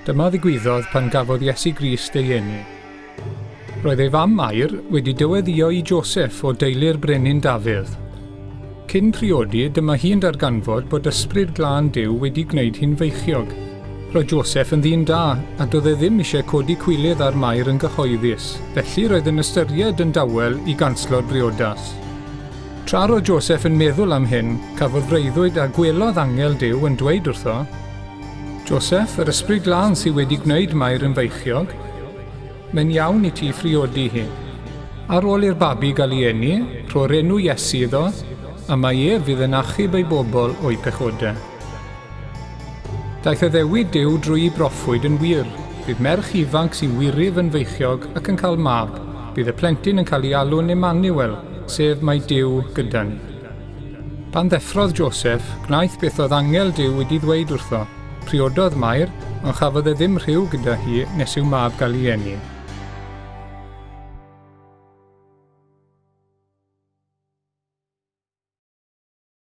Dyma ddigwyddodd pan gafodd Iesu Grist ei eni. Roedd ei fam Mair wedi dyweddïo i Joseff o deulu'r brenin Dafydd. Cyn priodi, dyma hi'n darganfod bod Ysbryd Glân Duw wedi gwneud hi'n feichiog. Roedd Joseff yn ddyn da, a doedd e ddim eisiau codi cwilydd ar Mair yn gyhoeddus, felly roedd yn ystyried yn dawel i ganslo'r briodas. Tra roedd Joseff yn meddwl am hyn, cafodd freuddwyd a gwelodd angel Duw yn dweud wrtho, Joseff, yr Ysbryd Glân sydd wedi gwneud Mair yn feichiog. Mae'n iawn i ti phriodi hi. Ar ôl i'r babi gael ei eni, rho'r enw Iesu iddo, a mai ef fydd yn achub ei bobl o'u pechodau. Daeth addewid Duw drwy'i broffwyd yn wir. Bydd merch ifanc sy'n wyryf yn feichiog ac yn cael mab. Bydd y plentyn yn cael ei alw'n Emmanuel, sef mae Duw gyda ni. Pan ddeffrodd Joseff, gwnaeth beth oedd angel Duw wedi ddweud wrtho. Priododd Mair, ond chafodd e ddim rhyw gyda hi nes i'w mab gael ei eni.